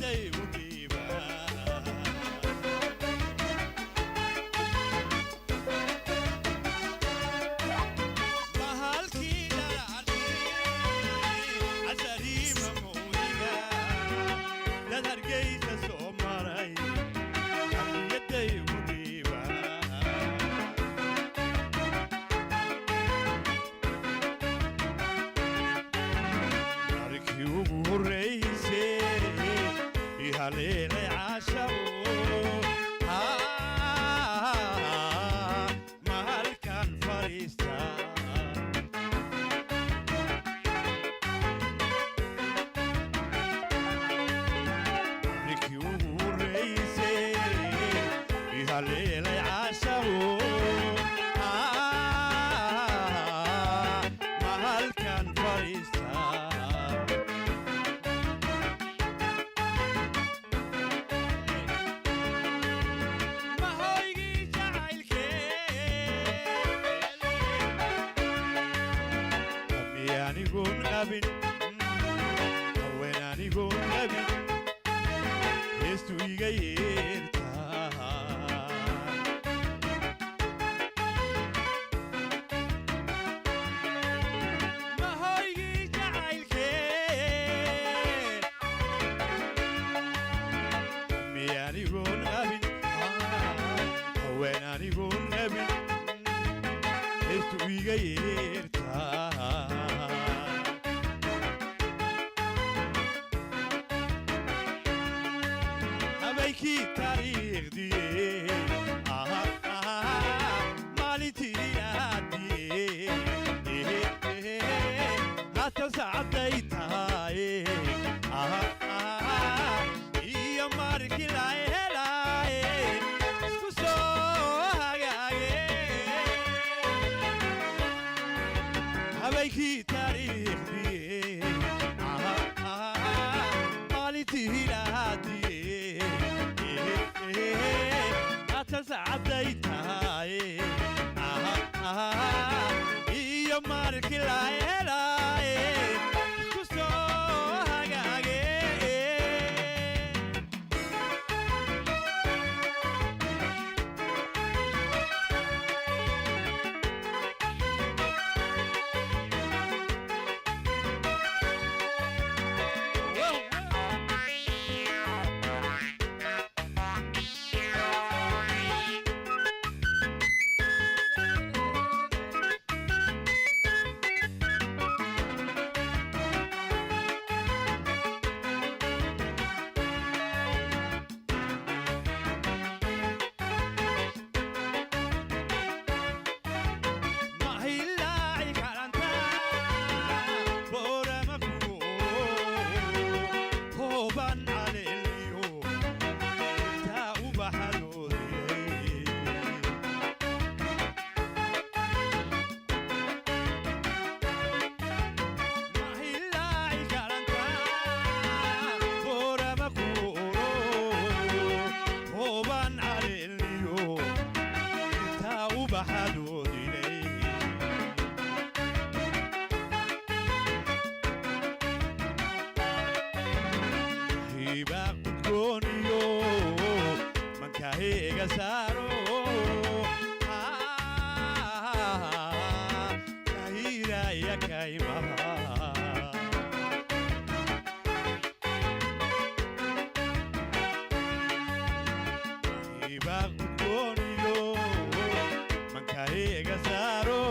Hadiyadday u dhiibaa. Mahalkii dhalacday casariima mawdiga, dad Hargeysa soo maray hadiyadday u dhiibaa. Markii ugu horreysay ihaleelay caashabo, mahalkan fadhiista. Markii ugu horreysay ihaleelay caashabo, mahalkan fadhiista. Mahoygii jacaylkee anigoon qabin, haween anigoon qabin, heestu iga yeertaa. Mahoygii jacaylkee anigoon qabin, haween anigoon qabin, heestu iga yeertaa. Habeenkii taariikhdii, maalintii aadiyey, haatan saacaday tahay iyo markii la helaaye isku soo hagaage. Habeenkii taariikhdii, maalintii lahaadiyey, haatan saacaday tahay iyo markii la helaaye isku soo hagaage. Mahilaaci karanta boorama kuwo hooban caleeliyo intaa ubaxadoodiyey. Mahilaaci karanta boorama kuwo hooban caleeliyo intaa ubaxadoodilay. Hiba gudgooniyo mankaheega saaro, kahiraya kaymaha. Hiba gudgooniyo mankaheega saaro,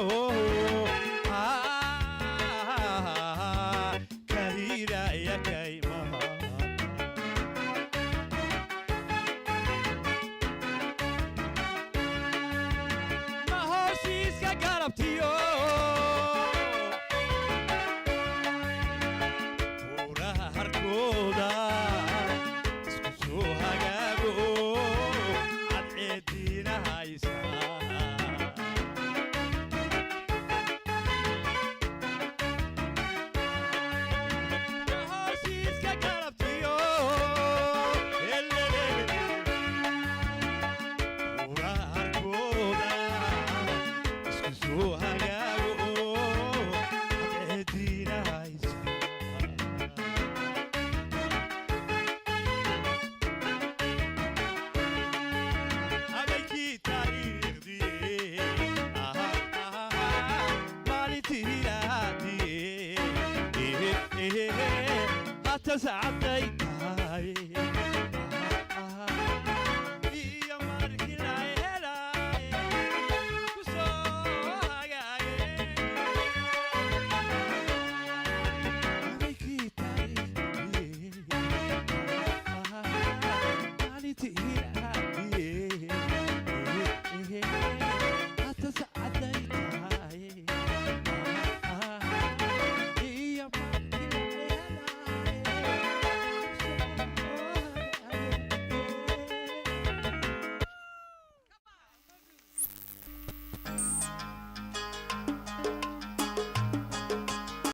kahiraya kaymaha. Ma hoosiiska galabtiyo buuraha harkooda isku soo hagaago cadceediina. Galabta saacaday tahay.